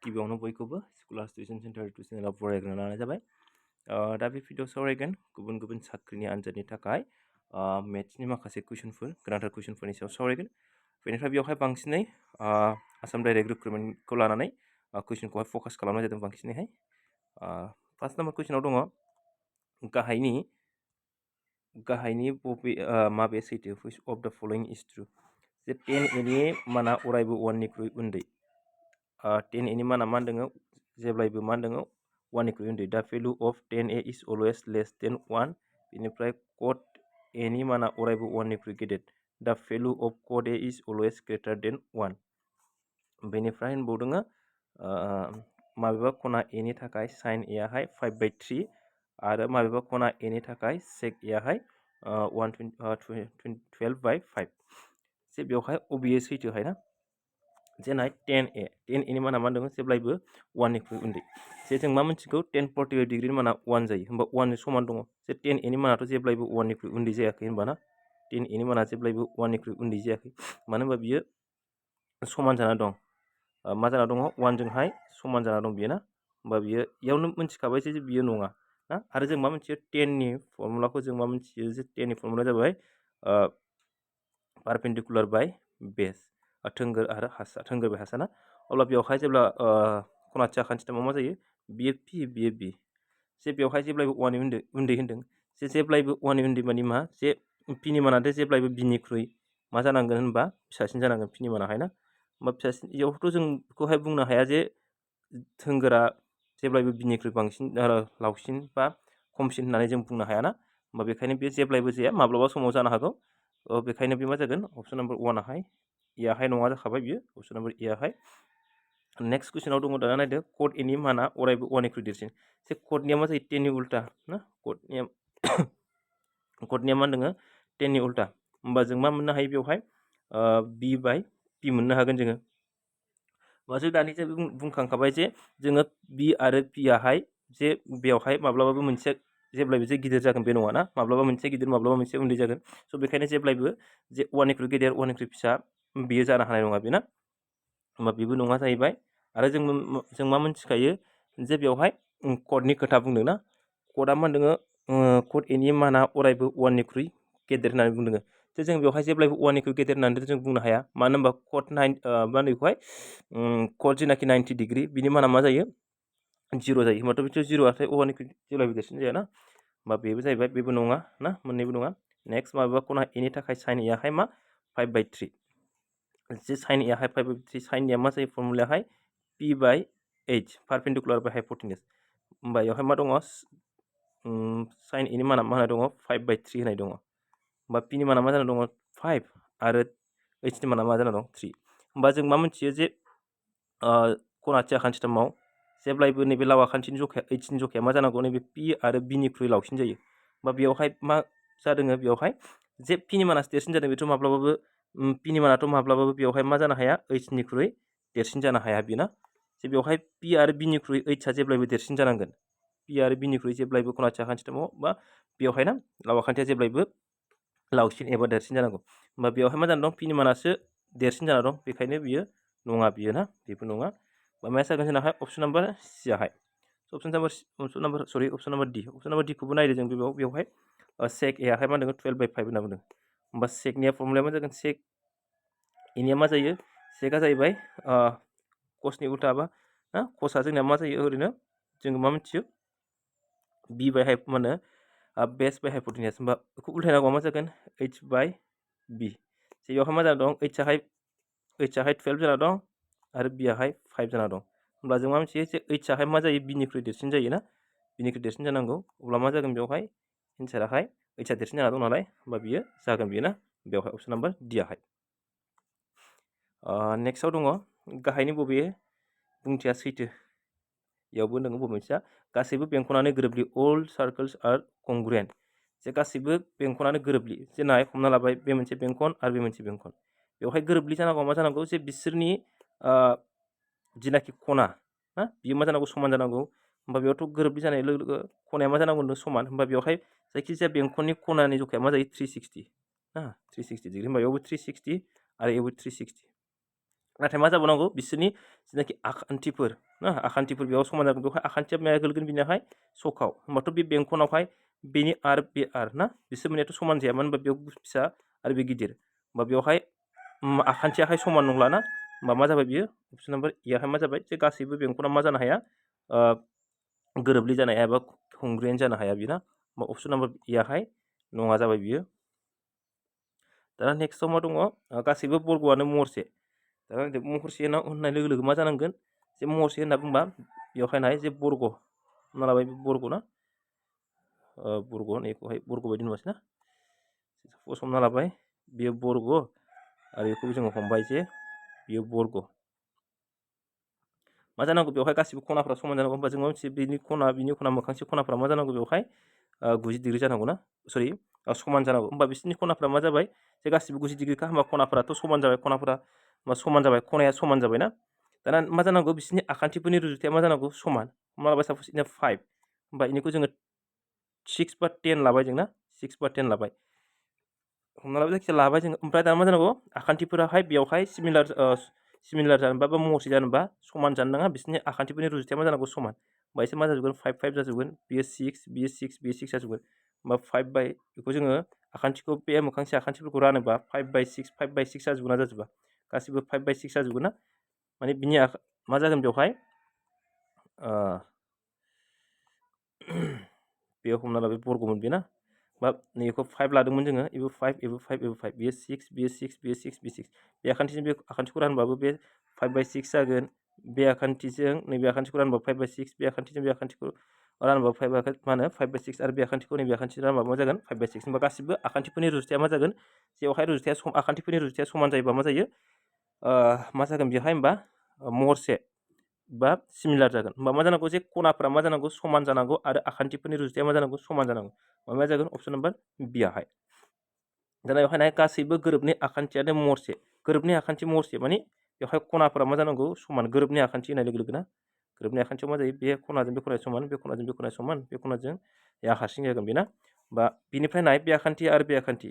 गिबियावनो बयखौबो स्कुलार tuition centre YouTube चेनेलाव बरायग्रोना लानाय जाबाय। दा बे भिडिअ सावरायगोन गुबुन गुबुन साख्रिनि आनजादनि थाखाय मेथ्सनि माखासे कुइसनफोर गोनांथार कुइसनफोरनि सायाव सावरायगोन। बेनिफ्राय बेवहाय बांसिनै आसाम डाइरेक्ट रिक्रुटमेन्टखौ लानानै कुइसनखौहाय फकास खालामनाय जादों बांसिनैहाय। फार्स्ट नाम्बार कुइसनाव दङ गाहायनि बबे माबे सैथो which of the following is true जे 10a नि माना अरायबो 1 निख्रुइ उन्दै। 10a नि माना मा होनदों जेब्लायबो मा होनदों 1 निख्रुइ उन्दै। दा value of 10a is always less than 1। बेनिफ्राय कड a नि माना अरायबो 1 निख्रुइ गेदेर। दा value of cot a is always greater than 1। बेनिफ्राय होनबावदों माबेबा खना a नि थाखाय sin a याहाय 5/3 आरो माबेबा खना a नि थाखाय sec a याहाय 12/5। जे बेवहाय अबेयो सैथोहाय ना जेना 10a नि माना मा होनदों जेब्लायबो 1 निख्रुइ उन्दै। जे जों मा मिथिगौ 10/45 डिग्रीनि माना 1 जायो होमबा 1 नि समान दङ। जे 10a नि मानाथ' जेब्लायबो 1 निख्रुइ उन्दै जायाखै होनबाना 10a नि माना जेब्लायबो 1 निख्रुइ उन्दै जायाखै मानो होनबा बियो समान जाना दं। मा जाना दङ 1 जोंहाय समान जाना दं बियो ना होमबा बियो इयावनो मिथिखाबाय जे बियो नङा ना। आरो जों मा मिथियो 10 नि फर्मुलाखौ जों मा मिथियो जे 10 नि फर्मुला जाबाय पारपेन्डिकुलार बाय बेस थोंगोर आरो हासा थोंगोर बाय हासा ना। अब्ला बेवहाय जेब्ला खनाथिया खान्थिथामाव मा जायो बियो p बियो b। जे बेवहाय जेब्लायबो 1 नि उन्दै होन्दों जे जेब्लायबो 1 नि उन्दै मानि मा जे p नि माना जेब्लायबो b निख्रुइ मा जानांगोन होनबा फिसासिन जानांगोन p नि मानाहाय ना। होमबा फिसासिन इयावथ' जों बेखौहाय बुंनो हाया जे थोंगोरा जेब्लायबो b निख्रुइ बांसिन लावसिन बा खमसिन होननानै जों बुंनो हाया ना। होमबा बेखायनो बे जेब्लायबो जाया माब्लाबा समाव जानो हागौ। बेखायनो बे मा जागोन अपसन नाम्बार 1 आवहाय याहाय नङा जाखाबाय बियो अपसन नाम्बार ए आवहाय। नेक्स्ट कुइसनाव दङ दाना नायदो कड ए नि माना अरायबो 1 निख्रुइ देरसिन। जे कडनिया मा जायो 10 नि उल्टा ना कडनिया मा होनदों 10 नि उल्टा। होमबा जों मा मोननो हायो बेवहाय b/p मोननो हागोन जोङो। जों दानि जे बुंखांखाबाय जे जोङो b आरो p याहाय जे बेवहाय माब्लाबाबो मोनसे जेब्लायबो जे गिदिर जागोन बे नङा ना माब्लाबा मोनसे गिदिर माब्लाबा मोनसे उन्दै जागोन। स' बेखायनो जेब्लायबो जे 1 निख्रुइ गेदेर 1 निख्रुइ फिसा बियो जानो हानाय नङा बेना होमबा बेबो नङा जाहैबाय। आरो जों मा मिथिखायो जे बेवहाय कडनि खोथा बुंदों ना कडआ मा होनदों कड ए नि माना अरायबो 1 निख्रुइ गेदेर होननानै बुंदों। जे जों बेवहाय जेब्लायबो 1 निख्रुइ गेदेर होननानै जों बुंनो हाया मानो होनबा कड 9 मा होनो बेखौहाय कड जेनाखि 90 डिग्री बिनि माना मा जायो 0 जायो। होमबाथ' बिथ' 0आथाय 1 निख्रुइ जेब्लायबो देरसिन जाया ना होमबा बेबो जाहैबाय बेबो नङा ना मोननैबो नङा। नेक्स्ट माबेबा खना ए नि थाखाय sin a याहाय मा 5/3 जे sin a याहाय 5/3 sin निया मा जायो फर्मुलायाहाय p/h पारपेन्डिकुलार बाय हाइपटेनिउस। होमबा बेवहाय मा दङ sin a नि माना मा होनाय दङ 5/3 होनाय दङ। होमबा p नि माना मा जाना दङ 5 आरो h नि माना मा जाना दं 3। होमबा जों मा मिथियो जे खनाथिया खान्थिथामाव जेब्लायबो नैबे लावा खान्थिनि जखाया h नि जखाया मा जानांगौ नैबे p आरो b निख्रुइ लावसिन जायो। होमबा बेवहाय मा जादों बेवहाय जे p नि मानासो देरसिन जादों बेथ' माब्लाबाबो p नि मानाथ' माब्लाबाबो बेवहाय मा जानो हाया h निख्रुइ देरसिन जानो हाया बेना। जे बेवहाय p आरो b निख्रुइ h आ जेब्लायबो देरसिन जानांगोन। p आरो b निख्रुइ जेब्लायबो खनाथिया खान्थिथामाव बा बेवहाय ना लावा खान्थिया जेब्लायबो लावसिन एबा देरसिन जानांगौ। होमबा बेवहाय मा जाना दं p नि मानासो देरसिन जाना दं बेखायनो बियो नङा बियो ना बेबो नङा। माया जागोन जोंनाहाय अपसन नाम्बार c आवहाय अपसन नाम्बार d खौबो नायदो जों बेवहाय sec a याहाय मा होनदों 12/5 होनना बुंदों। होमबा secनिया फर्मुलाया मा जागोन sec a निया मा जायो secआ जाहैबाय cosनि उल्टा बा ना cosआ जोंना मा जायो ओरैनो जों मा मिथियो b/हाइप मा होनो बेस बाय हाइपटेनिउस। होमबा बेखौ उल्टायनांगौआ मा जागोन h/b। जे बेवहाय मा जाना दं h आहाय 12 जाना दं आरो b आहाय 5 जाना दं। होमब्ला जों मा मिथियो जे h आहाय मा जायो b निख्रुइ देरसिन जायो ना b निख्रुइ देरसिन जानांगौ। अब्ला मा जागोन बेवहाय एन्साराहाय h आ देरसिन जाना दं नालाय होमबा बियो जागोन बियो ना बेवहाय अपसन नाम्बार d आवहाय। नेक्स्टआव दङ गाहायनि बबे बुंथिया सैथो इयावबो नोङो बबे मोनसेया गासैबो बेंखनानो गोरोबलि अल सार्कल्स आर कंग्रुएन्ट। जे गासैबो बेंखनानो गोरोबलि जे नाय हमना लाबाय बे मोनसे बेंखन आरो बे मोनसे बेंखन बेवहाय गोरोबलि जानांगौ मा जानांगौ जे बिसोरनि जिनाखि खना ना बियो मा जानांगौ समान जानांगौ। होमबा बेयावथ' गोरोबलि जानाय लोगो लोगो खनाया मा जानांगौ समान। होमबा बेवहाय जायखिजाया बेंखननि खनानि जखाया मा जायो 360 ना 360 डिग्री। होमबा बेयावबो 360 आरो बेयावबो 360 नाथाय मा जाबावनांगौ बिसोरनि जेनाखि आखान्थिफोर ना आखान्थिफोर बेयाव समान जागोन बेवहाय आखान्थिया माया गोलैगोन बिनियावहाय सखाव होमबाथ' बे बेंखनावहाय बेनि बे ना बिसोर मोननैयाथ' समान जाया मानो होनबा बेयाव फिसा आरो बे गिदिर होमबा बेवहाय आखान्थियाहाय समान नंलाना होमबा मा जाबाय बियो अपसन नाम्बार इयाहाय मा जाबाय जे गासैबो बेंखना मा जानो हाया गोरोबलि जानो हाया एबा कंग्रुयेन्ट जानो हाया बियो ना होमबा अपसन नाम्बार इयाहाय नङा जाबाय बियो। दाना नेक्स्टआव मा दङ गासैबो बर्गआनो महरसे दाना महरसे होननाय लोगो लोगो मा जानांगोन जे महरसे होनना बुंबा बेवहाय नाय जे बर्ग हमना लाबाय बर्ग ना बर्ग होननायखौहाय बर्ग बायदि नुवासै ना सापस हमना लाबाय बेयो बर्ग आरो बेखौबो जोङो हमबाय जे बेयो बर्ग मा जानांगौ बेवहाय गासिबो खनाफ्रा समान जानांगौ होमबा जोङो मोनसे बिनि खना मोखांसे खनाफ्रा मा जानांगौ बेवहाय 90 डिग्री जानांगौ ना सरि समान जानांगौ होमबा बिसोरनि खनाफ्रा मा जाबाय जे गासिबो 90 डिग्रीखा होमबा खनाफोराथ' समान जाबाय खनाफोरा समान जाबाय खनाया समान जाबाय ना दाना मा जानांगौ बिसोरनि आखान्थिफोरनि रुजुथाया मा जानांगौ समान हमना लाबाय सापस इनिया 5 होमबा इनिखौ जोङो 6 बा 10 लाबाय जों ना 6 बा 10 लाबाय हमना लाबाय जायखिजाया लाबाय जोङो ओमफ्राय दाना मा जानांगौ आखान्थिफोराहाय बेवहाय सिमिलार जानोबा बा महरसे जानोबा समान जानो नाङा बिसोरनि आखान्थिफोरनि रुजुथाया मा जानांगौ समान होमबा एसे मा जाजोबगोन 5 5 जाजोबगोन बेयो 6 बेयो 6 बेयो 6 जाजोबगोन होमबा 5 बाय बेखौ जोङो आखान्थिखौ बे मोखांसे आखान्थिफोरखौ रानोबा 5 by 6 5 by 6 जाजोबगोन ना जाजोबा गासिबो 5 by 6 जाजोबगोन ना माने बिनि मा जागोन बेवहाय बेयाव हमना लाबाय बर्गमोन बे ना बा नैखौ 5 लादोंमोन जोङो एबो 5 एबो 5 एबो 5 बेयो 6 बेयो 6 बेयो 6 बेयो 6 बे आखान्थिजों बे आखान्थिखौ रानबाबो बे 5 by 6 जागोन बे आखान्थिजों नैबे आखान्थिखौ रानबा 5 by 6 बे आखान्थिजों बे आखान्थिखौ रानबा 5 मा होनो 5 by 6 आरो बे आखान्थिखौ नैबे आखान्थिजों रानबा मा जागोन 5 by 6 होनबा गासिबो आखान्थिफोरनि रुजुथाया मा जागोन जेवहाय रुजुथाया आखान्थिफोरनि रुजुथाया समान जायोबा मा जायो मा जागोन बेवहाय होमबा महरसे बा सिमिलार जागोन होमबा मा जानांगौ जे खनाफोरा मा जानांगौ समान जानांगौ आरो आखान्थिफोरनि रुजुथाया मा जानांगौ समान जानांगौ होमबा मा जागोन अपसन नाम्बार बियाहाय दाना बेवहाय नाय गासैबो गोरोबनि आखान्थियानो महरसे गोरोबनि आखान्थि महरसे माने बेवहाय खनाफोरा मा जानांगौ समान गोरोबनि आखान्थि होननाय लोगो लोगो ना गोरोबनि आखान्थियाव मा जायो बे खनाजों बे खनाया समान बे खनाजों बे खनाया समान बे खनाजों हारसिं जागोन बेना बा बिनिफ्राय नाय बे आखान्थि आरो बे आखान्थि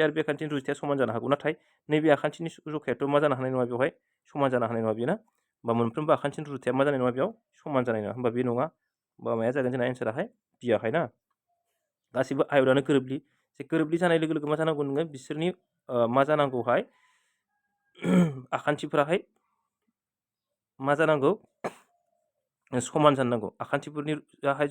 आरो बे आखान्थिनि रुजुथाया समान जानो हागौ नाथाय नैबे आखान्थिनि जखायाथ' मा जानो हानाय नङा बेवहाय समान जानो हानाय नङा बेना होमबा मोनफ्रोमबो आखान्थिनि रुजुथाया मा जानाय नङा बेयाव समान जानाय नङा होमबा बे नङा होमबा माया जागोन जोंना एन्साराहाय बियाहाय ना गासिबो आयदानो गोरोबलि जे गोरोबलि जानाय लोगो लोगो मा जानांगौ नोङो बिसोरनि मा जानांगौहाय आखान्थिफोराहाय मा जानांगौ समान जानो नांगौ आखान्थिफोरनि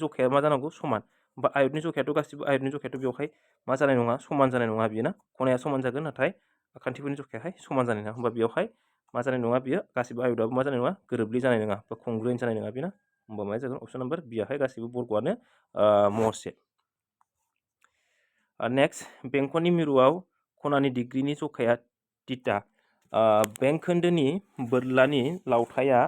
जखाया मा जानांगौ समान होमबा आयतनि जखायाथ' गासिबो आयतनि जखायाथ' बेवहाय मा जानाय नङा समान जानाय नङा बियो ना खनाया समान जागोन नाथाय आखान्थिफोरनि जखायाहाय समान जानाय नङा होमबा बेवहाय मा जानाय नङा बियो गासिबो आयदाबो मा जानाय नङा गोरोबलि जानाय नङा बा कंग्रुयेन्ट जानाय नङा बेना होमबा मा जागोन अपसन नाम्बार बियाहाय गासिबो बर्गआनो महरसे। नेक्स्ट बेंखननि मिरुआव खनानि डिग्रीनि जखाया थिटा बेंखोन्दोनि बोरलानि लावथाया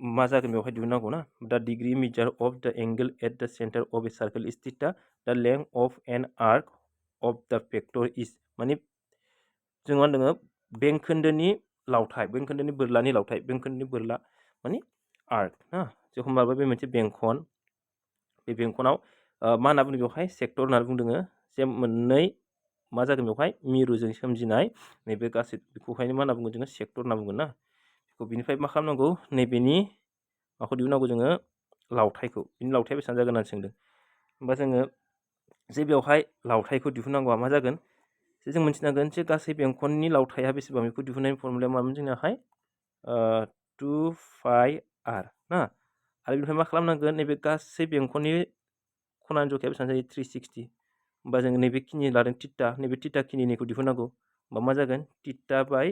मा जागोन बेवहाय दिहुननांगौ ना द degree measure of the angle at the center of a circle is theta the length of an arc of the factor is माने जों मा होनदों बेंखोन्दोनि लावथाय बेंखोन्दोनि बोरलानि लावथाय बेंखोन्दोनि बोरला माने आर्क ना जे हमबाबो बे मोनसे बेंखन बे बेंखनाव मा होनना बुंदों बेवहाय सेक्टर होननानै बुंदों जे मोननै मा जागोन बेवहाय मिरुजों सोमजिनाय नैबे गासै बेखौहायनो मा होनना बुंगोन जोङो सेक्टर होनना बुंगोन ना बेखौ बिनिफ्राय मा खालामनांगौ नैबेनि माखौ दिहुननांगौ जोङो लावथायखौ बिनि लावथाया बेसेबां जागोन होननानै सोंदों होमबा जोङो जे बेवहाय लावथायखौ दिहुननांगौआ मा जागोन जे जों मिन्थिनांगोन जे गासै बेंखननि लावथाया बेसेबां बेखौ दिहुननायनि फर्मुलाया मामोन जोंनाहाय 2πr ना आरो बेनिफ्राय मा खालामनांगोन नैबे गासै बेंखननि खनानि जखाया बेसेबां जायो 360 होमबा जोङो नैबे खिनि लादों थिटा नैबे थिटा खिनिखौ दिहुननांगौ होमबा मा जागोन थिटा बाय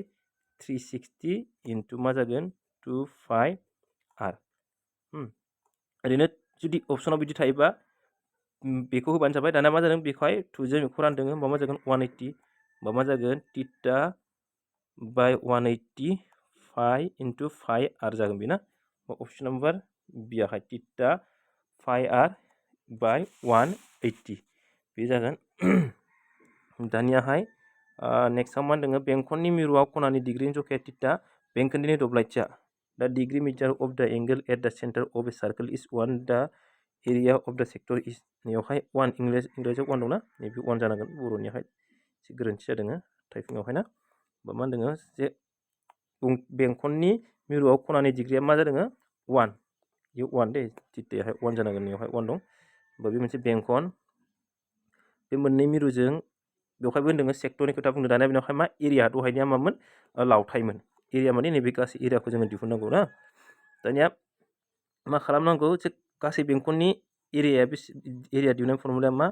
360 इन्टु मा जागोन 2πr ओरैनो जुदि अपसनाव बिदि थायोबा बेखौ होबानो जाबाय दाना मा जादों बेखौहाय 2 जों बेखौ रानदों होमबा मा जागोन 180 होमबा मा जागोन थिटा बाय 180 फाइ इन्टु फाइ आर जागोन बेना अपसन नाम्बार बियाहाय थिटा फाइ आर बाय 180 बे जागोन दानियाहाय नेक्स्टआव मा होनदों बेंखननि मिरुआव खनानि डिग्रीनि जखाया थिटा बेंखोन्दोनि दब्लायथिया द degree measure of the angle at the center of a circle is 1 the area of the sector is नैयावहाय 1 इंराजियाव 1 दंना नैबे 1 जानांगोन बर'नियावहाय एसे गोरोन्थि जादों टाइपिंआवहाय ना मा होनदों जे बेंखननि मिरुआव खनानि डिग्रिया मा जादों 1 ये 1 दे थिथायाहाय 1 जानांगोन बेयावहाय 1 दं बा बे मोनसे बेंखन बे मोननै मिरुजों बेवहायबो होनदों सेक्टरनि खोथा बुंदों दानिया बेवहाय मा एरिया दहायनिया मामोन लावथायमोन एरिया माने नैबे गासै एरियाखौ जोङो दिहुननांगौ ना दानिया मा खालामनांगौ जे गासै बेंखननि एरियाया बे एरिया दिहुननाय फर्मुलाया मा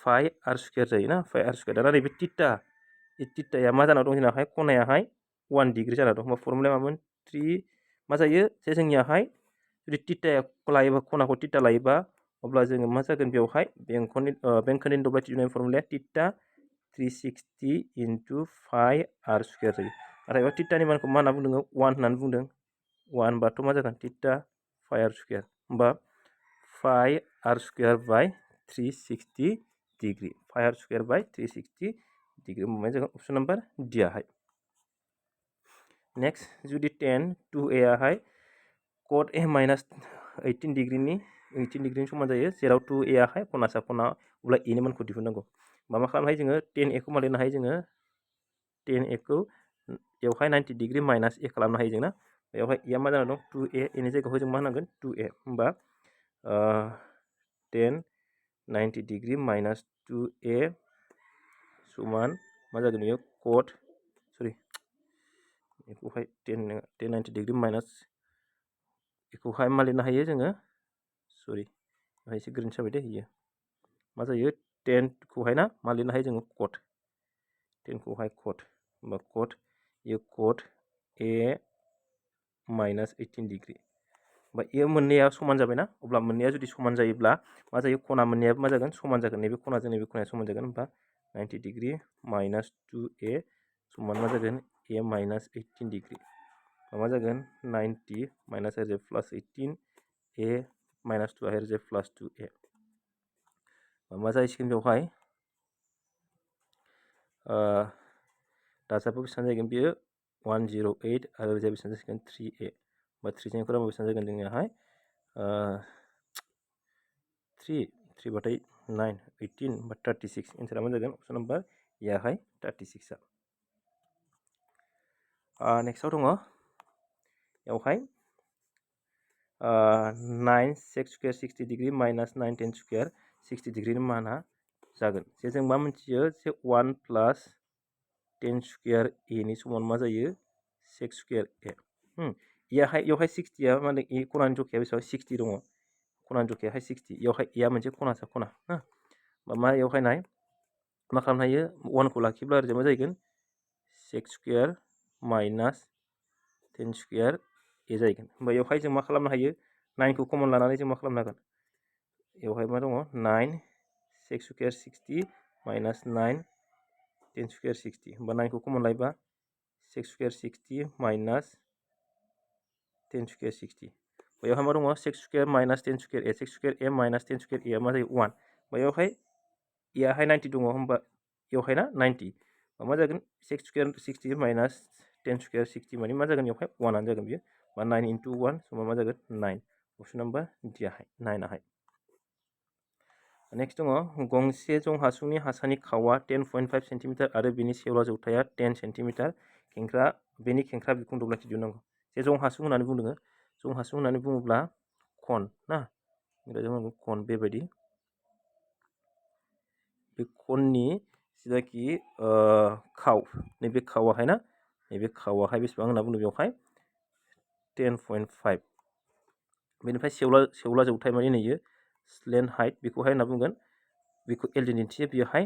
फाइ आर स्क्वायर जायो ना फाइ आर स्क्वायर दाना नैबे थिथाया मा जाना दं जोंनाहाय खनायाहाय 1 डिग्री जाना दं होमबा फर्मुलाया मामोन 3 मा जायो जे जोंनियाहाय जुदि थिथाया लायोबा खनाखौ थिथा लायोबा अब्ला जोङो मा जागोन बेवहाय बेंखननि दब्लायथि दिहुननाय फर्मुलाया थिथा 360 into फाइ आर स्क्वायर जायो नाथाय बेयाव थिथानि मानखौ मा होनना बुंदों 1 होननानै बुंदों 1 बाथ' मा जागोन थिथा फाइ आर स्क्वायर होमबा pi r square by 360 degree pi r square by 360 degree होमबा जागोन अप्शन नम्बर डी आहाय नेक्स्ट जुदि 10 2a आहाय कट a माइनस 18 डिग्रीनि समान जायो जेराव 2a आहाय खनासा खना अब्ला a नि मानखौ दिहुननांगौ मा खालामनो हायो जोङो 10a खौ मा लिरनो हायो जोङो 10a खौ बेवहाय 90 डिग्री माइनस a खालामनो हायो जोंना बेवहाय a मा जाना दं 2a नि जायगायाव जों मा होनांगोन 2a होमबा 10 90 डिग्री माइनस 2a समान मा जागोन बेयो कट सरि बेखौहाय 10 90 डिग्री माइनस बेखौहाय मा लिरनो हायो जोङो सरि बेहाय एसे गोरोन्थि जाबाय दे इयो मा जायो 10 खौहाय ना मा लिरनो हायो जोङो कट 10 खौहाय कट होमबा कट ये कट a माइनस 18 डिग्री होमबा ये मोननैया समान जाबायना अब्ला मोननैया जुदि समान जायोब्ला मा जायो खना मोननैयाबो मा जागोन समान जागोन नैबे खनाजों नैबे खनाया समान जागोन होमबा 90 डिग्री माइनस 2a समान मा जागोन a माइनस 18 डिग्री मा जागोन 90 माइनस ओरैजाय प्लास 18 a माइनस 2 ओरैजाय प्लास 2a मा जाहैसिगोन बेवहाय दाजाबो बेसेबां जागोन बेयो 108 आरो ओरैजाय बेसेबां जासिगोन 3a बा 3 जों फोराबो बेसेबां जागोन जोंनियाहाय 3 बाथाय 9 18 बा 36 एन्सारा मा जागोन अप्शन नम्बर याहाय 36 आ नेक्स्टआव दङ बेवहाय 9 sec square 60 degree minus 9 10 square 60 डिग्रीनि माना जागोन जे जों मा मिथियो जे 1 प्लस 10 स्क्वायर a नि समान मा जायो सेक स्क्वायर a इयावहाय 60 आ माने ए खनानि जखाया बेसेबां 60 दङ खनानि जखायाहाय 60 इयावहाय a मोनसे खनासा खना मा इयावहाय नाय मा खालामनो हायो 1 खौ लाखिब्ला ओरैजाय मा जाहैगोन sec square minus 10 square a जाहैगोन होमबा इयावहाय जों मा खालामनो हायो 9 खौ कमन लानानै जों मा खालामनो हागोन इयावहाय मा दङ 9 सेक स्क्वायर 60 माइनस 9 10 स्क्वायर 60 होमबा 9 खौ कमन लायोबा सेक स्क्वायर 60 माइनस 10 स्क्वायर 60 बेयावहाय मा दङ sec square minus 10 square a sec square a minus 10 square a मा जायो 1 बेयावहाय याहाय 90 दङ होमबा इयावहाय ना 90 मा जागोन सेक स्क्वायर 60 माइनस 10 स्क्वायर 60 माने मा जागोन इयावहाय 1 आनो जागोन बियो बा 9 into 1 समान मा जागोन 9 अप्शन नम्बर डी आहाय 9 आहाय नेक्स्ट दङ गंसे जं हासुंनि हासानि खावा 10.5 सेन्टिमिटार आरो बेनि सेवला जौथाया 10 सेन्टिमिटार बेनि खेंख्रा बिखुं दब्लायथि दिहुननांगौ जे जं हासुं होननानै बुंदों जं हासुं होननानै बुङोब्ला खन ना इंराजियाव खन बेबायदि बे खननि जिनाखि खाव नैबे खावाहाय ना नैबे खावाहाय बेसेबां होनना बुंदों बेवहाय 10.5 बेनिफ्राय सेवला जौथाय माने नैयो स्लेन्ट हाइट बेखौहाय होनना बुंगोन बेखौ एल दिन्थियो बेहाय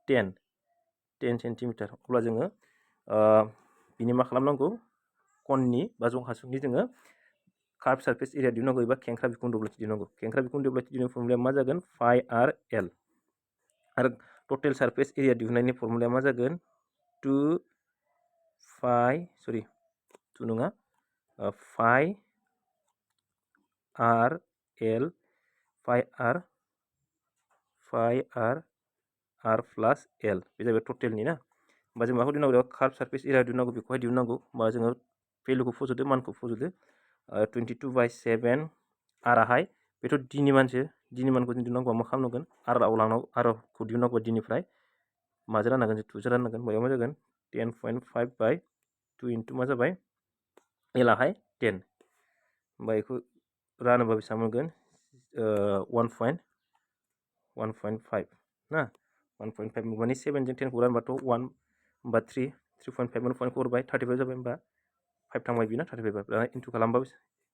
10 सेन्टिमिटार अब्ला जोङो बिनि मा खालामनांगौ कननि बा जं हासुंनि जोङो कार्भ सारफेस एरिया दिहुननांगौ एबा खेंख्रा बिखुं दब्लायथि दिहुननांगौ खेंख्रा बिखुं दब्लायथि दिहुननाय फर्मुलाया मा जागोन फाइ आर एल आरो टटेल सारफेस एरिया दिहुननायनि फर्मुलाया मा जागोन 2 नङा फाइ आर एल फाइ आर प्लास एल बे जाबाय टटेलनि ना होमबा जों माखौ दिहुननांगौ कार्भ सारफेस एरिया दिहुननांगौ बेखौहाय दिहुननांगौ होमबा जोङो भेलुखौ फज'दो मानखौ फज'दो 22/7 आराहाय बेथ' डिनि मानसो डिनि मानखौ जों दिहुननांगौ मा खालामनांगोन आरआव लांनांगौ आरखौ दिहुननांगौ डिनिफ्राय माजों राननांगोन 2 जों राननांगोन बेयाव मा जागोन 10.5/2 into मा जाबाय एलाहाय 10 होमबा बेखौ रानोबा बेसेबां मोनगोन 1.5 ना 1.5 माने 7 जों 10 खौ रानबाथ' 1 होमबा 3 3.5 मोन पॉइंट हरबाय 35 जाबाय होमबा 5 थांबाय बिना 35 दाना इनटु खालामबा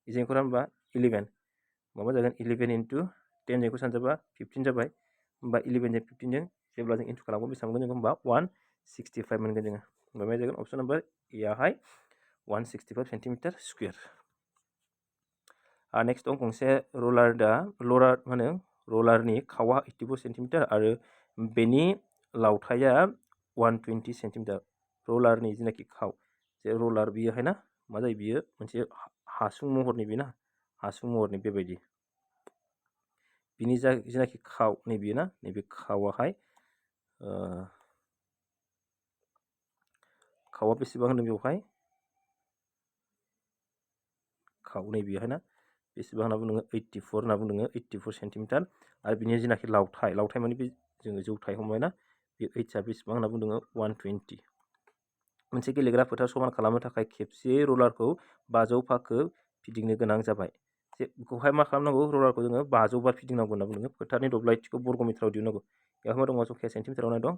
इजोंखौ रानबा 11 माबा जागोन 11 इनटु 10 जोंखौ सानजाबा 15 जाबाय होमबा 11 जों 15 जों जेब्ला जों इनटु खालामो बेसेबां मोनगोन जों होमबा 165 मोनगोन जोङो होमबा मा जागोन अपशन नम्बर ए आवहाय 165 सेन्टिमिटार स्क्वायर नेक्स्ट दं गंसे रलार दा रलारनि खावा 84 सेन्टिमिटार आरो बेनि लावथाया 120 सेन्टिमिटार रलारनि जेनाखि खाव जे रलार बियोहाय ना मा जायो बियो मोनसे हासुं महरनि बिना हासुं महरनि बेबायदि बिनि जेनाखि खाव नैबे ना नैबे खावाहाय खावा बेसेबां होनदों बेवहाय खाव नैबेहाय ना बेसेबां होनना बुङो 84 होनना बुङो 84 सेन्टिमिटार आरो बिनि जेनाखि लावथाय माने बे जोङो जौथाय हमबाय ना बे ओइटआ बेसेबां होनना बुङो 120 मोनसे गेलेग्रा फोथार समान खालामनो थाखाय खेबसे रलारखौ 500 फाखो फिदिंनो गोनां जाबाय जे बेखौहाय मा खालामनांगौ रलारखौ जोङो 500 बार फिदिंनांगौ होनना बुङो फोथारनि दब्लायथिखौ बर्ग मिटाराव दिहुननांगौ बेवहाय मा दङ जखाया सेन्टिमिटाराव दं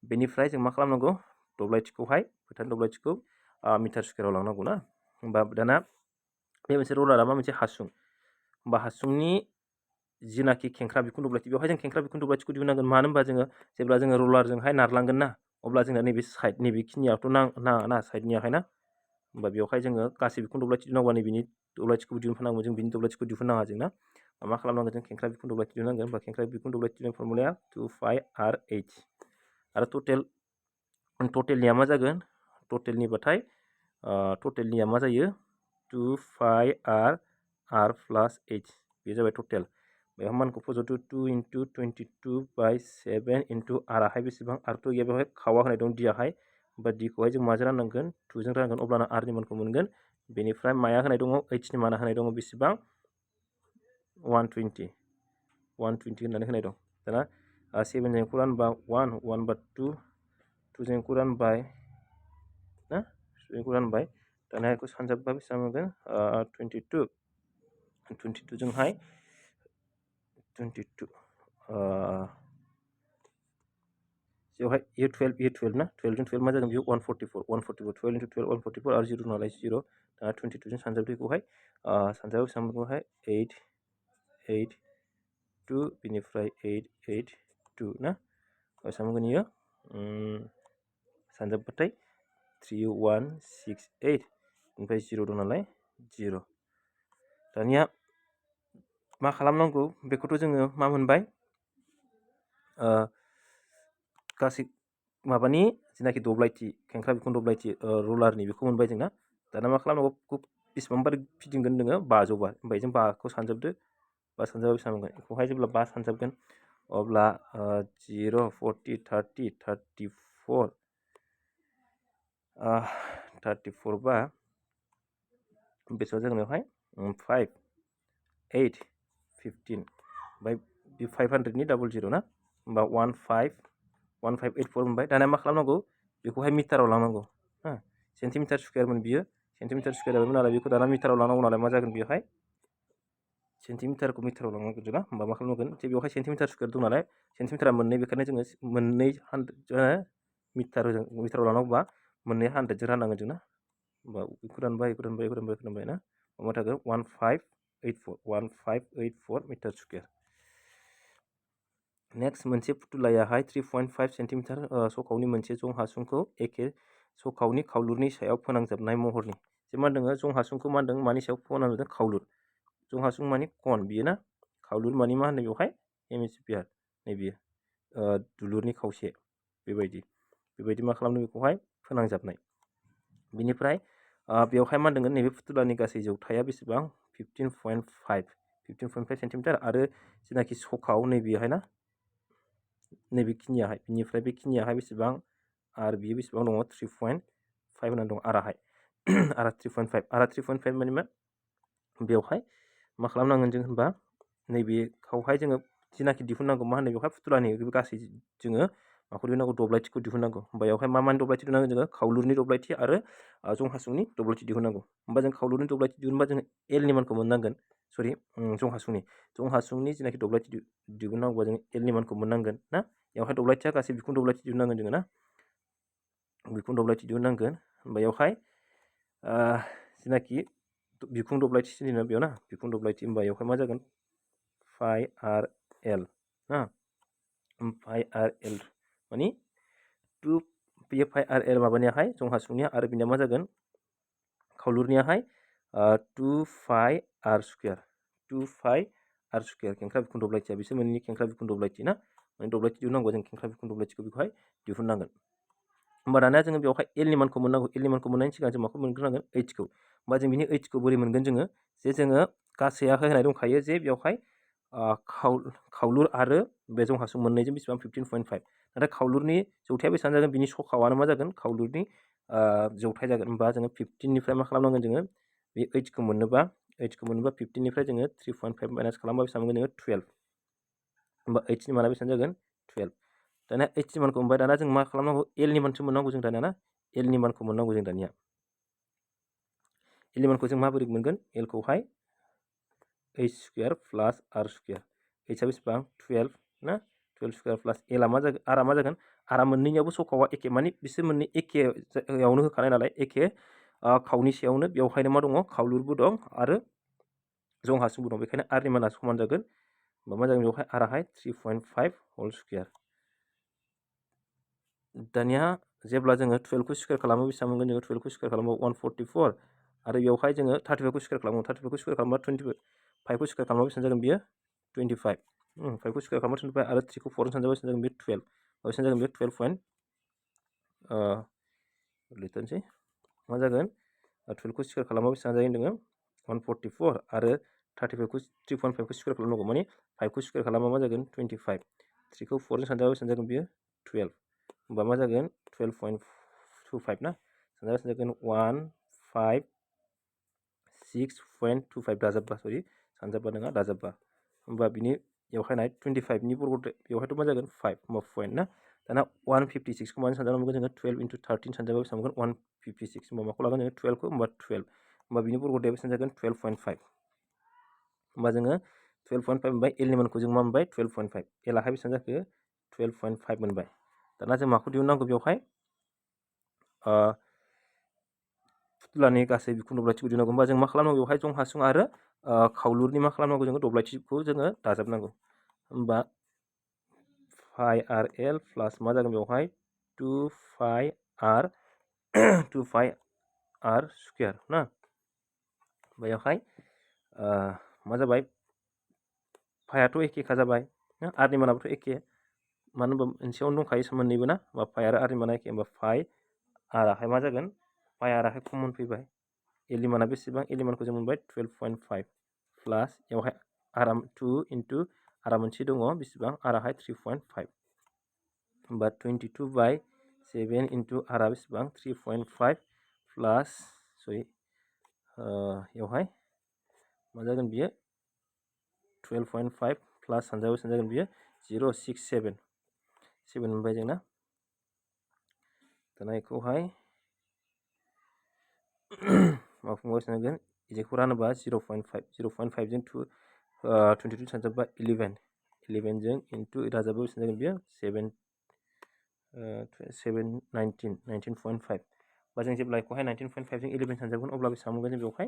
बेनिफ्राय जों मा खालामनांगौ दब्लायथिखौहाय फोथारनि दब्लायथिखौ मिटार स्कुवेराव लांनांगौ ना होमबा दाना बे मोनसे रलारा मा मोनसे हासुं होमबा हासुंनि जिनाखि खेंख्रा बिखुं दब्लायथि बेवहाय जों खेंख्रा बिखुं दब्लायथिखौ दिहुननांगोन मानो होनबा जोङो जेब्ला जोङो रलारजोंहाय नारलांगोन ना अब्ला जोंना नैबे साइड नैबेखिनियावथ' नाङा ना साइडनियाहाय ना होमबा बेवहाय जोङो गासै बिखुं दब्लायथि दिहुनांगौबा नैबेनि दब्लायथिखौ दिहुनफानांगौ जों बिनि दब्लायथिखौ दिहुननाङा जोंना मा खालामनांगोन जों खेंख्रा बिखुं दब्लायथि दिहुननांगोन होमबा खेंख्रा बिखुं दब्लायथि दिहुननाय फर्मुलाया 2πr/h आरो टटेलनिया मा जागोन टटेलनिबाथाय टटेलनिया मा जायो 2πr + h बे जाबाय टटेल बेवहाय मानखौ फज'दो 2 × 22/7 × r बेसेबां r गैया बेवहाय खावा होनाय दं दियाहाय होमबा d-खौहाय जों माजों राननांगोन 2 जों रानगोन अब्लाना r नि मानखौ मोनगोन बेनिफ्राय माया होनाय दङ h नि माना होनाय दङ बेसेबां 120 होननानै होनाय दं दाना 7 जों खौ रानबा 1 1 बा 2 2 जों खौ रानबाय ना 2 जों रानबाय दाना बेखौ सानजाबबा बेसेबां मोनगोन 22 जोंहाय 22 बेवहाय ए 12 ना 12 जों 12 मा जागोन बेयो 144 12 × 12 144 आरो 0 नालाय 0 दाना 22 जों सानजाबदो बेखौहाय सानजाबाव बेसेबां मोनगोनहाय 8 8 2 बेनिफ्राय 8 8 2 ना बेसेबां मोनगोन इयो सानजाबबाथाय 3168 ओमफ्राय 0 दं नालाय 0 दानिया मा खालामनांगौ बेखौथ' जोङो मा मोनबाय गासै माबानि जेनाखि दब्लायथि खेंख्रा बिखुं दब्लायथि रलारनि बेखौ मोनबाय जोंना दाना मा खालामनांगौ बेसेबां बार फिदिंगोन नोङो 500 बार ओमफ्राय जों 5खौ सानजाबदो 5 सानजाबा बेसेबां मोनगोन बेखौहाय जेब्ला 5 सानजाबगोन अब्ला 0 40 30 34 34 बा बेसेबां जागोन बेवहाय 5 8 15 ओमफ्राय बे 500 नि डाबल 0 ना होमबा 1584 मोनबाय दाना मा खालामनांगौ बेखौहाय मिटाराव लांनांगौ सेन्टिमिटार स्कुवेरमोन बियो सेन्टिमिटार स्कुवेर जाबायमोन नालाय बेखौ दाना मिटाराव लांनांगौ नालाय मा जागोन बेवहाय सेन्टिमिटारखौ मिटाराव लांनांगौ जोंना होमबा मा खालामनांगोन जे बेवहाय सेन्टिमिटार स्कुवेर दं नालाय सेन्टिमिटारा मोननै बेखायनो जोङो मोननै मिटाराव लानांगौबा मोननै 100 जों राननांगोन जोंना होमबा बेखौ रानबाय ना मा थागोन 1584 मिटार स्कुवेर नेक्स्ट मोनसे फुथुलायाहाय 3.5 सेन्टिमिटार सखावनि मोनसे जं हासुंखौ एखे सखावनि खावलुरनि सायाव फोनांजाबनाय महरनि जे मा होनदों जं हासुंखौ मा होनदों मानि सायाव फोनांजाबदों खावलुर जं हासुं मानि कन बियो ना खावलुर मानि मा होनो बेवहाय हेमिस्फियार नैबेयो दुलुरनि खावसे बेबायदि मा खालामदों बेखौहाय फोनांजाबनाय बिनिफ्राय बेवहाय मा होनदों नैबे फुथुलानि गासै जौथाया बेसेबां 15.5 सेन्टिमिटार आरो जेनाखि सखाव नैबेहाय ना नैबेखिनियाहाय बिनिफ्राय बेखिनियाहाय बेसेबां आरो बियो बेसेबां दङ 3.5 होनानै दं आराहाय आरा 3.5 माने मा बेवहाय मा खालामनांगोन जों होनबा नैबेखौहाय जोङो जेनाखि दिहुननांगौ मा होनो बेवहाय फुथुलानि गासै जोङो माखौ दिहुननांगौ दब्लायथिखौ दिहुननांगौ होमबा बेवहाय मा मानि दब्लायथि दिहुननांगोन जोङो खावलुरनि दब्लायथि आरो जं हासुंनि दब्लायथि दिहुननांगौ होमबा जों खावलुरनि दब्लायथि दिहुनबा जोङो एलनि मानखौ मोननांगोन सरि जं हासुंनि जेनाखि दब्लायथि दिहुननांगौबा जों एलनि मानखौ मोननांगोन ना बेवहाय दब्लायथिया गासै बिखुं दब्लायथि दिहुननांगोन जोङो ना बिखुं दब्लायथि दिहुननांगोन होमबा बेवहाय जेनाखि बिखुं दब्लायथि दिनो बेयाव ना बिखुं दब्लायथि होमबा बेवहाय मा जागोन फाइ आर एल ना फाइ आर एल मानि टु बेयो फाइ आर एल माबानियाहाय जं हासुंनिया आरो बिनिया मा जागोन खावलुरनियाहाय 2 फाइ आर स्कुवेर 2 फाइ आर स्कुवेर खेंख्रा बिखुं दब्लायथिया बिसोर मोनैनि खेंख्रा बिखुं दब्लायथि ना माने दब्लायथि दिहुननांगौ जों खेंख्रा बिखुं दब्लायथिखौ बेखौहाय दिहुननांगोन होमबा दानिया जोङो बेवहाय एलनि मानखौ मोननांगौ एलनि मानखौ मोननायनि सिगां जों माखौ मोनग्रोनांगोन ओइचखौ होमबा जों बिनि ओइचखौ बोरै मोनगोन जोङो जे जोङो गासैयावहाय होनाय दंखायो जे बेवहाय खावलुर आरो बे जं हासुं मोननैजों बेसेबां 15.5 नाथाय खावलुरनि जौथाया बेसेबां जागोन बिनि सखावानो मा जागोन खावलुरनि जौथाय जागोन होमबा जोङो 15निफ्राय मा खालामनांगोन जोङो बे ओइचखौ मोननोबा 15निफ्राय जोङो 3.5 माइनास खालामबा बेसेबां मोनगोन जोङो 12 होमबा ओइचनि माना बेसेबां जागोन 12 दानिया ओइचनि मानखौ ओमफ्राय दाना जों मा खालामनांगौ एलनि मानसो मोननांगौ जों दानिया ना एलनि मानखौ मोननांगौ जों दानिया एलनि मानखौ जों माबोरै मोनगोन एलखौहाय एच स्कुवेर प्लास आर स्कुवेर एचआ बेसेबां 12 ना 12 स्कुवेर प्लास एलआ मा जागोन आरआ मा जागोन आरआ मोननैनियावबो सखावा एखे माने बिसोर मोननै एखेयावनो होखानाय नालाय एखे खावनि सायावनो बेवहायनो मा दङ खावलुरबो दं आरो जं हासुंबो दं बेखायनो आरनि माना समान जागोन होमबा मा जागोन बेवहाय आरआहाय 3.5 होल स्कुवेर दानिया जेब्ला जोङो 12 खौ स्कुवेर खालामो बेसेबां मोनगोन जोङो 12 खौ स्कुवेर खालामो 144 आरो बेवहाय जोङो 35 खौ स्कुवेर खालामो 35 खौ स्कुवेर खालामबा 25 खौ स्कुवेर खालामबा बेसेबां जागोन बियो 25 5 खौ स्कुवेर खालामबा 25 आरो 3 खौ 4 जों सानजाबा बेसेबां जागोन बे 12 बेसेबां जागोन बे 12 लिरनोसै मा जागोन 12 खौ स्कुवेर खालामबा बेसेबां जायो जोङो 144 आरो 35 खौ 3.5 खौ स्कुवेर खालामनांगौ माने 5 खौ स्कुवेर खालामबा मा जागोन 25 3 खौ 4 जों सानजाबा बेसेबां जागोन बियो 12 होमबा मा जागोन 12.25 ना सानजाबा बेसेबां जागोन 156.25 दाजाबबा सरि सानजाबबा नङा दाजाबबा होमबा बिनि बेवहाय नाय 25 नि बर्ग बेवहायथ' मा जागोन 5 होमबा पइन्ट ना दाना 156 खौ मानो सानजाबा मोनगोन जोङो 12 × 13 सानजाबा बेसेबां मोनगोन 156 होमबा माखौ लागोन जोङो 12 खौ होमबा 12 होमबा बिनि बर्गआ बेसेबां जागोन 12.5 होमबा जोङो 12.5 मोनबाय एलनि मानखौ जों मा मोनबाय 12.5 एलाहाय बेसेबां जाखो 12.5 मोनबाय दाना जों माखौ दिहुननांगौ बेवहाय फुथुलानि गासै बिखुं दब्लायथिखौ दिहुननांगौ होमबा जों मा खालामनांगौ बेवहाय जं हासुं आरो खावलुरनि मा खालामनांगौ जोङो दब्लायथिखौ जोङो दाजाबनांगौ होमबा फाइ आर एल प्लास मा जागोन बेवहाय 2 फाइ आर 2 फाइ आर स्कुवेर ना बेवहाय मा जाबाय फाइआथ' एखेखा जाबाय आरनि मानाबोथ' एखे मानो होनबा मोनसेयावनो दंखायो मोननैबो ना होमबा फाइ आरो आरनि माना एखे होमबा फाइ आरआहाय मा जागोन फाइ आरआहाय कमन फैबाय एलनि माना बेसेबां एलनि मानखौ जों मोनबाय 12.5 प्लास बेवहाय आरआ 2 × आरआ मोनसे दङ बेसेबां आरआहाय 3.5 होमबा 22/7 × आरआ बेसेबां 3.5 प्लास सरि बेवहाय मा जागोन बियो 12.5 प्लास सानजाबा बेसेबां जागोन बियो 0.67 मोनबाय जोंना दाना बेखौहाय माफुंबा बेसेबां जागोन इजेखौ रानोबा 0.5 जों 22 सानजाबा 11 जों इन्टु दाजाबा बेसेबां जागोन बियो 19.5 बा जों जेब्ला बेखौहाय 19.5 जों 11 सानजाबगोन अब्ला बेसेबां मोनगोन जों बेवहाय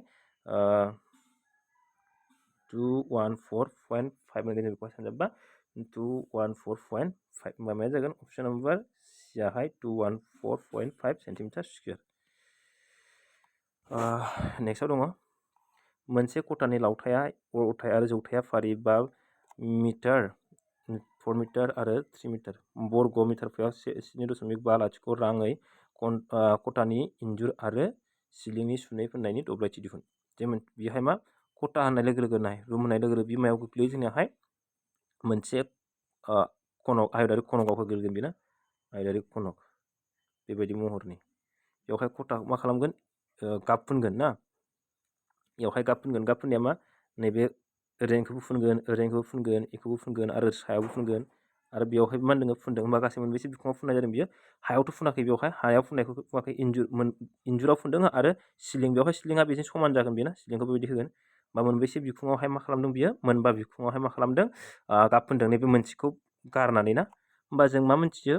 214.5 मोनगोन जों बेखौहाय सानजाबा 214.5 होमबा माया जागोन अपसन नम्बर सियाहाय 214.5 सेन्टिमिटार स्कुवेर नेक्स्टआव दङ मोनसे खथानि लावथाया अरथाय आरो जौथाया फारि 5 मिटार 4 मिटार आरो 3 मिटार बर्ग मिटारफोराव 7.5 राङै खथानि इन्जुर आरो सिलिंनि सुनै फोननायनि दब्लायथि दिहुन जे बेहाय मा खथा होननाय लोगो लोगो नाय रुम होननाय लोगो लोगो बिमायाव गोग्लैयो जोंनियाहाय मोनसे खनक आयदारि खनकआव गोग्लैगोन बेना आयदारि खनक बेबायदि महरनि बेवहाय खथा मा खालामगोन गाब फुनगोन ना बेवहाय गाब फुननाया मा नैबे ओरैखौबो फुनगोन ओरैखौबो फुनगोन बेखौबो फुनगोन आरो सायावबो फुनगोन आरो बेयावहाय मा होनदों फुनदों होमबा गासै मोनबेसे बिखुङाव फुननाय जादों बियो हायावथ' फुनाखै बेयावहाय हायाव फुननायखौ फुवाखै इन्जुराव फुनदों आरो सिलिं बेयावहाय सिलिंआ बेजों समान जागोन बेना सिलिंखौ बेबायदि होगोन बा मोनबेसे बिखुङावहाय मा खालामदों बियो मोनबा बिखुङावहाय मा खालामदों गाब फुनदों नैबे मोनसेखौ गारनानै ना होमबा जों मा मिथियो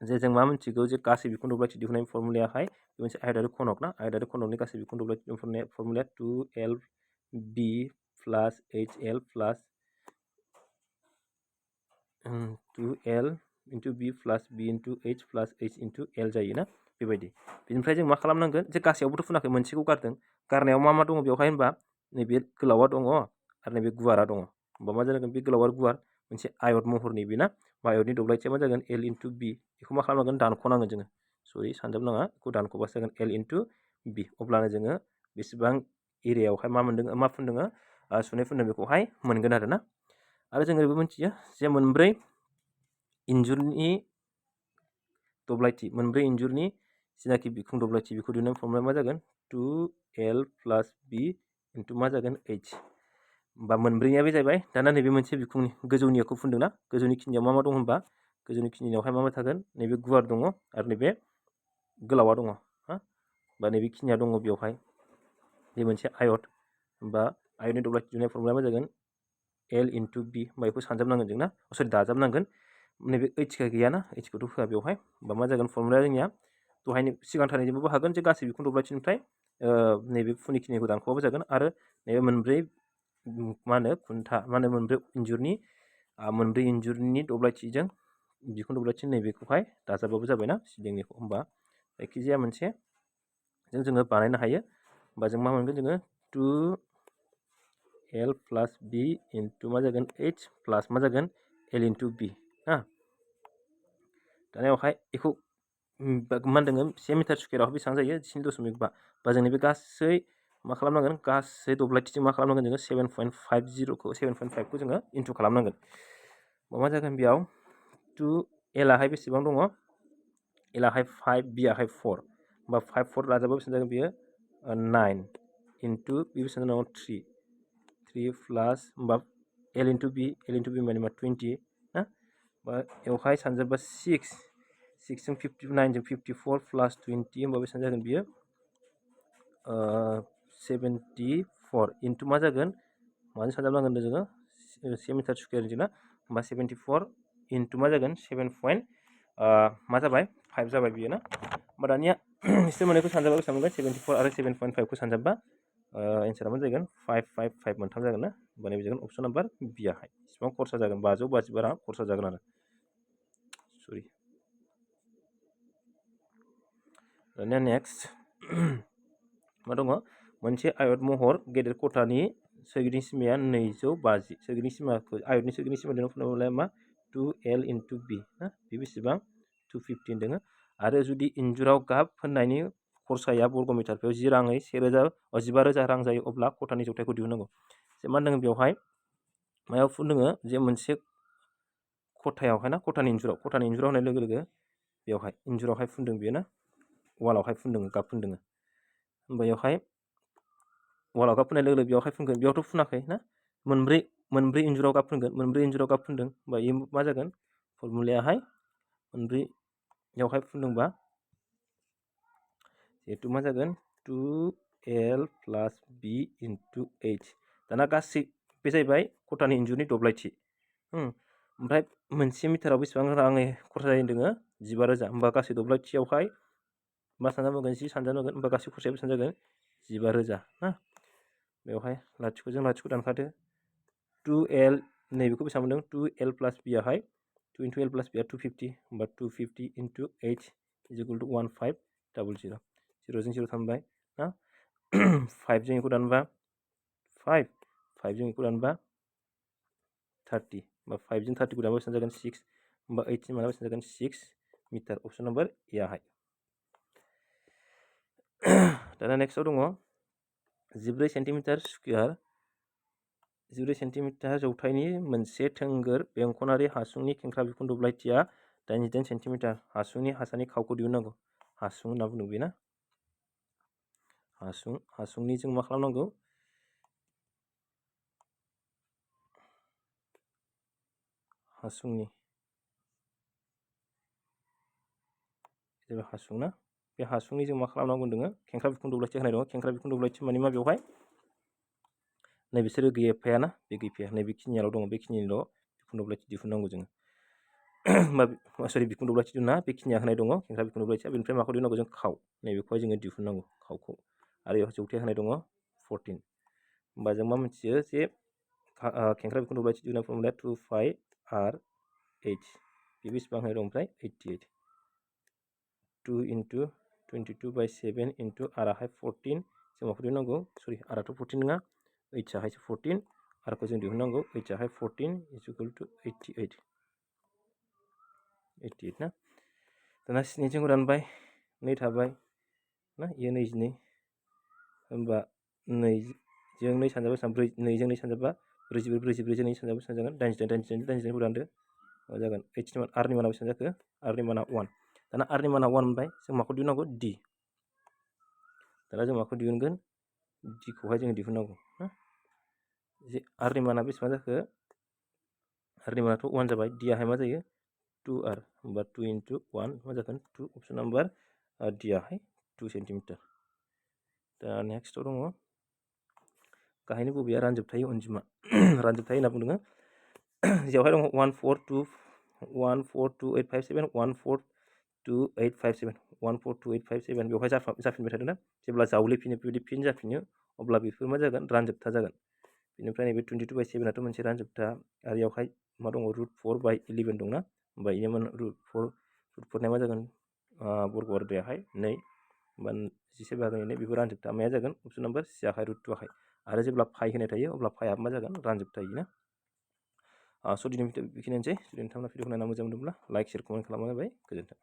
जों मा मिथिगौ जे गासै बिखुं दब्लायथि दिहुननायनि फर्मुलायाहाय बे मोनसे आयतारि खनक ना आयतारि खनकनि गासै बिखुं दब्लायथि दिहुननाय फर्मुलाया 2LB प्लास HL प्लास 2L into B प्लास B into H प्लास H into L जायो ना बेबायदि बिनिफ्राय जों मा खालामनांगोन जे गासैयावबोथ' फुनाखै मोनसेखौ गारदों गारनायाव मा दङ बेवहाय होनबा नैबे गोलावा दङ आरो नैबे गुवारा दङ होमबा मा जागोन बे गोलाव आरो गुवार मोनसे आयत महरनि बेना आयतनि दब्लायथिया मा जागोन L into B बेखौ मा खालामनांगोन दानख'नांगोन जोङो सरि सानजाबनाङा बेखौ दानख'बासो जागोन L into B अब्लानो जोङो बेसेबां एरियायावहाय मा मोनदों मा फुनदों सुनै फुनदों बेखौहाय मोनगोन आरोना आरो जों ओरैबो मिथियो जे मोनब्रै इन्जुरनि दब्लायथि मोनब्रै इन्जुरनि जिनाखि बिखुं दब्लायथि बेखौ दिहुननाय फर्मुलाया मा जागोन 2L प्लास B इन्टु मा जागोन H बा मोनब्रैया बे जाहैबाय दाना नैबे मोनसे बिखुंनि गोजौनिखौ फुनदोंना गोजौनि खिनियाव मा दं होनबा गोजौनि खिनियावहाय मा थागोन नैबे गुवार दङ आरो नैबे गोलावा दङ हा बा नैबे खिनिया दङ बेवहाय बे मोनसे आयत बा आयतनि दब्लायथि दिहुननाय फर्मुलाया मा जागोन L into B होमबा बेखौ सानजाबनांगोन जों ना सरि दाजाबनांगोन नैबे H गैयाना H खौथ' होआ बेवहाय होमबा मा जागोन फर्मुलाया जोंनिया दहायनि सिगांथारनिजोंबो हागोन जे गासै बिखुं दब्लायथिनिफ्राय नैबे फुनिखिनिखौ दानख'बाबो जागोन आरो नैबे मोनब्रै मा होनो खुन्था मा होनो मोनब्रै इन्जुरनि दब्लायथिजों बिखुं दब्लायथि नैबेखौहाय दाजाबबाबो जाबायना सिलिंनिखौ होमबा जायखिजाया मोनसे जोङो बानायनो हायो होमबा जों मा मोनगोन जोङो 2L प्लास B इन्टु मा जागोन H प्लास मा जागोन L इन्टु B हा दानियावहाय बेखौ मा होनदों 1 मिटार स्कुवेराव बेसेबां जायो 3.5 बा जोंनि बे गासै मा खालामनांगोन गासै दब्लायथिजों मा खालामनांगोन जोङो 7.50खौ 7.5खौ जोङो इन्टु खालामनांगोन मा जागोन बेयाव 2L आहाय बेसेबां दङ L आहाय 5 B आहाय 4 होमबा 5 4 लाजाबा बेसेबां जागोन बियो 9 इन्टु बे बेसेबां दङ 3 प्लास होमबा L इन्टु B माने मा 20 ना बा बेवहाय सानजाबा 6 जों 59 जों 54 प्लास 20 होमबा बेसेबां जागोन बियो 74 इन्टु मा जागोन माजों सानजाबनांगोन जोङो 1 मिटार स्कुवेरजों ना होमबा 74 इन्टु मा जागोन 7 पइन्ट मा जाबाय 5 जाबाय बियो ना होमबा दानिया बिसोर मोननैखौ सानजाबा बेसेबां मोनगोन 74 आरो 7.5खौ सानजाबा एन्सारा मा जागोन 5 5 5 मोनथाम जागोन ना होमबा नैबे जागोन अपसन नाम्बार बि आहाय बेसेबां खरसा जागोन 550 रां खरसा जागोन आरो सरि दानिया नेक्स्ट मा दङ मोनसे आयत महर गेदेर खथानि सोरगिदिं सिमाया 250 सोरगिदिं सिमाखौ आयतनि सोरगिदिं सिमा दिहुननाय फर्मुलाया मा 2L इन्टु B ना बे बेसेबां 250 दङ आरो जुदि इन्जुराव गाब फोननायनि खरसाया बर्ग मिटारफोराव 10 राङै 15,000 रां जायो अब्ला खथानि जौथायखौ दिहुननांगौ जे मा होनदों बेवहाय मायाव फुनदोङो जे मोनसे खथायावहाय ना खथानि इन्जुराव होनाय लोगो लोगो बेवहाय इन्जुरावहाय फुनदों बेयो ना वालावहाय फुनदों गाब फुनदों होमबा बेवहाय वालाव गाब फुननाय लोगो लोगो बेवहाय फुनगोन बेयावथ' फुनाखै ना मोनब्रै इन्जुराव गाब फुनगोन मोनब्रै इन्जुराव गाब फुनदों होमबा इयो मा जागोन फर्मुलायाहाय मोनब्रैयावहाय फुनदोंबा जिहेतु मा जागोन 2L प्लास B इन्टु H दाना गासै बे जाहैबाय खथानि इन्जुरनि दब्लायथि ओमफ्राय मोनसे मिटाराव बेसेबां राङै खरसा जायो होनदोङो 15,000 होमबा गासै दब्लायथियावहाय मा सानजाबनांगोन 10 सानजाबनांगोन होमबा गासै खरसाया बेसेबां जागोन 15,000 ना बेवहाय लाथिख'जों लाथिख' दानखादो 2L नैबेखौ बेसेबां मोनदों 2L प्लास B आहाय 2 into L प्लास B आ 250 होमबा 250 into H is equal to 1500 0 जों 0 थांबाय ना 5 जों बेखौ दानबा 5 जों बेखौ दानबा 30 होमबा 5 जों 30 खौ दानबा बेसेबां जागोन 6 होमबा 8 जों माला बेसेबां जागोन 6 मिटार अपसन नाम्बार ए आहाय दाना नेक्स्टआव दङ 14 सेन्टिमिटार स्कुवेर 14 सेन्टिमिटार जौथाइनि मोनसे थोंगोर बेंखनारि हासुंनि खेंख्रा बिखुं दब्लायथिया 88 सेन्टिमिटार हासुंनि हासानि खावखौ दिहुननांगौ हासुं होनना बुंदों बेना हासुंनि जों मा खालामनांगौ हासुंनि हासुं ना बे हासुंनि जों मा खालामनांगौ दोङो खेंख्रा बिखुं दब्लायसे होनाय दङ खेंख्रा बिखुं दब्लायसे माने मा बेवहाय नै बिसोरो गैफायाना बे गैफाया नै बेखिनियाल' दङ बेखिनिल' बिखुं दब्लायसे दिहुननांगौ जोङो सरि बिखुं दब्लायसे दिहुना बेखिनिया होनाय दङ खेंख्रा बिखुं दब्लायसे बेनिफ्राय माखौ दिहुननांगौ जों खाव नैबेखौहाय जोङो दिहुननांगौ खावखौ आरो बेयाव जौथाया होनाय दङ 14 होमबा जों मा मिथियो जे खेंख्रा बिखुं दब्लायसे दिहुननाय फर्मुलाया 2 5 r 8 बे बेसेबां होनाय दं ओमफ्राय 88 2 into 22/7 into r आहाय 14 जों माखौ दिहुननांगौ सरि rआथ' 14 नङा h आहायसो 14 rखौ जों दिहुननांगौ h आहाय 14 is equal to 88 ना दाना 7 जों रानबाय 2 थाबाय ना इयो 22 होमबा 2 जों 2 सानजाबा 2 जों 2 सानजाबा 44 44 जों 2 सानजाबा बेसेबां जागोन 88 88 रानदो जागोन h नि मान r नि माना बेसेबां जाखो r नि माना 1 दाना r नि माना 1 मोनबाय जों माखौ दिहुननांगौ d दाना जों माखौ दिहुनगोन d खौहाय जों दिहुननांगौ ना जे r नि माना बेसेबां जाखो r नि मानाथ' 1 जाबाय d आहाय मा जायो 2r होमबा 2 into 1 मा जागोन 2 अपसन नाम्बार d आहाय 2 सेन्टिमिटार दा नेक्स्टआव दङ गाहायनि बबेया रानजोबथाय अनजिमा रानजोबथाय होनना बुंदों जेवहाय दङ 1428571428571 1428571 बेवहाय जाफिनबाय थादों ना जेब्ला जावलेफिनो बेबायदि फिन जाफिनो अब्ला बेफोर मा जागोन रानजोबथा जागोन बेनिफ्राय नैबे 22/7 मोनसे रानजोबथा आरो बेयावहाय मा दङ √4/11 दंना होमबा इयो √4 मा जागोन बर्ग अर्धयाहाय 2 होमबा 11 बाहागोनि 2 बेबो रानजोबथा माया जागोन अपसन नाम्बार c आहाय √2 आहाय आरो जेब्ला फाइ होनाय थायो अब्ला फाइआ मा जागोन रानजोबथाय ना स' दिनै बेखिनियानोसै जुदि नोंथांमोना भिडिअखौ नायना मोजां मोनदोंब्ला लाइक शेयार कमेन्ट खालामबानो जाबाय गोजोन्थों।